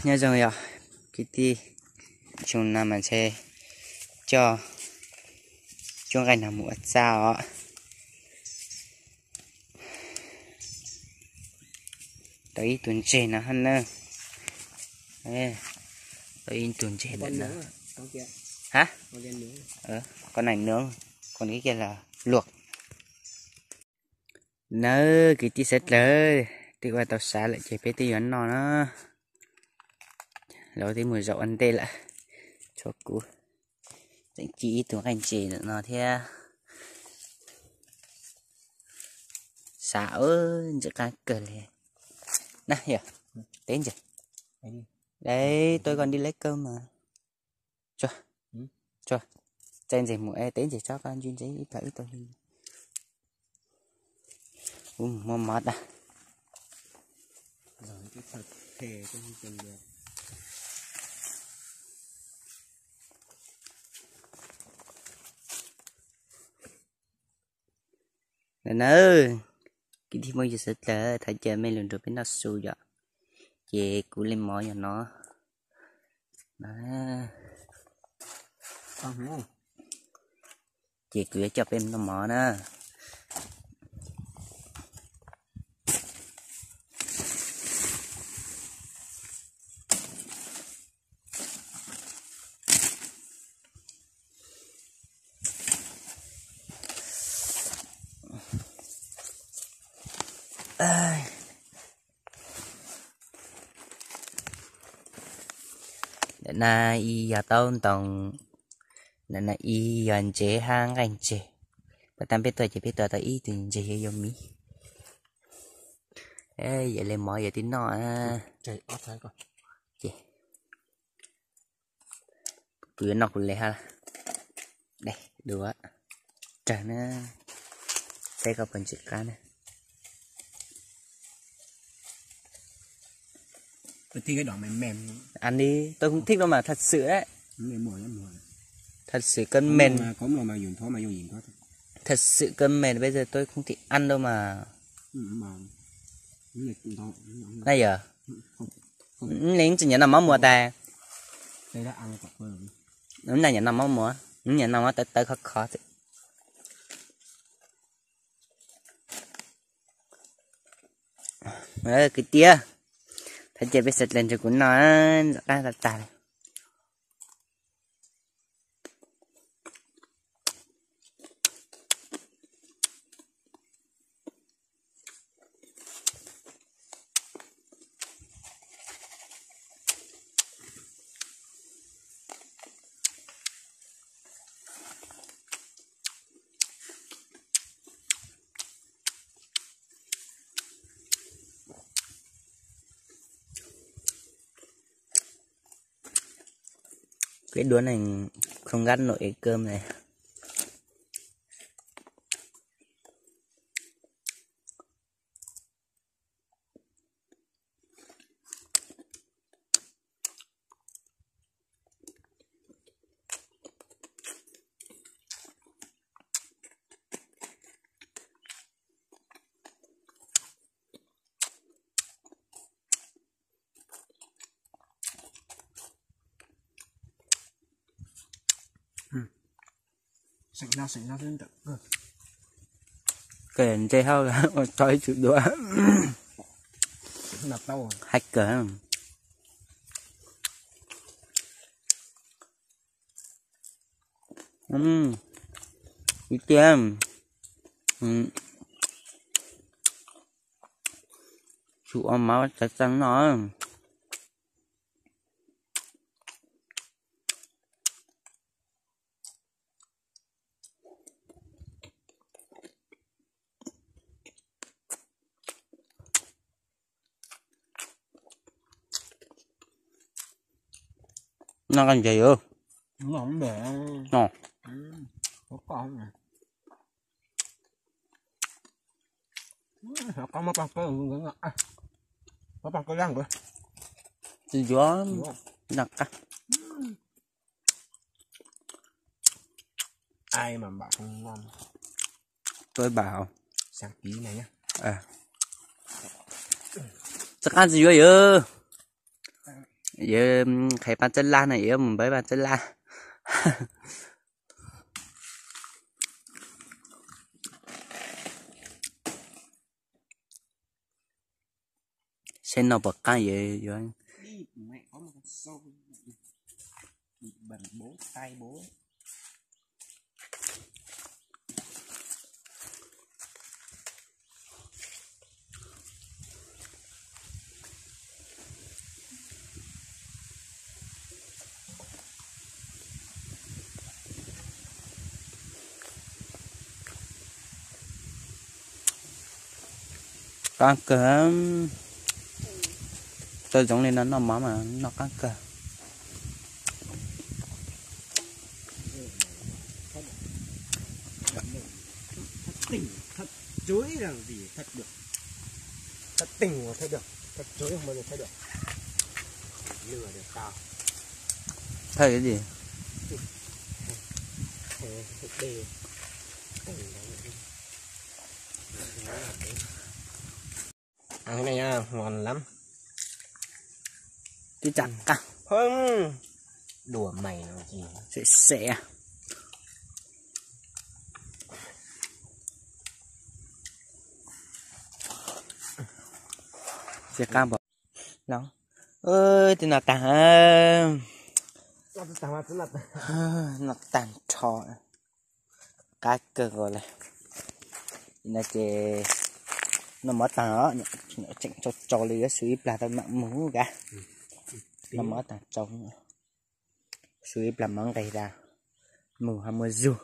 Nyob zoo yog kwv tij, xyoo no mas ntshe coj cuab nqaij no mus ua txaj os. Tau ib tug ntseg no hab na. Tau ib tug ntseg ntawm no. Ha? Qhov nais nws, qhov nws kiag los luaj. Nawb kwv tij sawv dlawg, twb ua tau sab lawm ces peb twb yuav noj na. Lawv twb mus zaum ua ntej lawm, tshuav kuv tseem ci ib tug nqaij ntses ntawm no thiab. Sab ntxim qab kawg li na yog. Teb ntses, tuaj koj nti leb kawg mas. Tso, tso, txaij ntses mus es teb ntses tsob koj ntsib ntses ib plhaw wb tau li. Kuv mus muab mov tag. Nawb, kwv tij phooj ywg sawv dlawg, thov caw mej lug nrug peb noj su yom. Ces kuv le mov yog no. Ces kuv yuav coj peb noj mov na. Ntawm na ib yog taub ntoo, ntawm na ib yog ntses hab nqaij ntseg. Puag ta peb tuaj ces peb tua tau ib tug ntses yuav yau miv. Yog le mov yog tib noj. Ces kuv yuav noj kuv le hab. Dua rawg na, saib koj puas ntsim qab na. Ăn đi, tôi không thích đâu mà, thật sự đấy. Thật sự cơm mềm. Thật sự cơm mềm, bây giờ tôi không thích ăn đâu mà. Naj yog, neb tsis nyiam noj mov muas tas? Naj nyiam noj mov muas, nyiam noj mov tawv tawv khov khov xwb. Kwv tij, thov caw peb sawv dlawg nrog kuv noj, ntxim qab tag tag li. Cái đũa này không gắp nổi cái cơm này. Kawg ntse hauj ua tso ib tsum dua. Hais kawg. Ib tiag, tsum ua mov txav txav noj. Noj koj ntses yuav. Tsis yuav, noj qab. Ai mà bảo không ngon. Tuaj ib pas hauv. Txoj qab ntxwg yuav yawg, yawg qhais pas txawb laj na, yawg mus npawb pas txawb laj. Seb no puas qab yawg yuav. Qab kawg, tau zoov li no noj mov mas noj qab kawg. Thawj li. Twb tsa qab. Xem xem. Tsis qab npaum no. Twb noj tag, noj tag nrho, qab kawg nkaus li. No ces noj mov tag os, tseem tsau tsau li yuav su ib plag tau mam mus kav. Noj mov tag tsau, su ib plag mov nqis tas, mus ho muaj zug.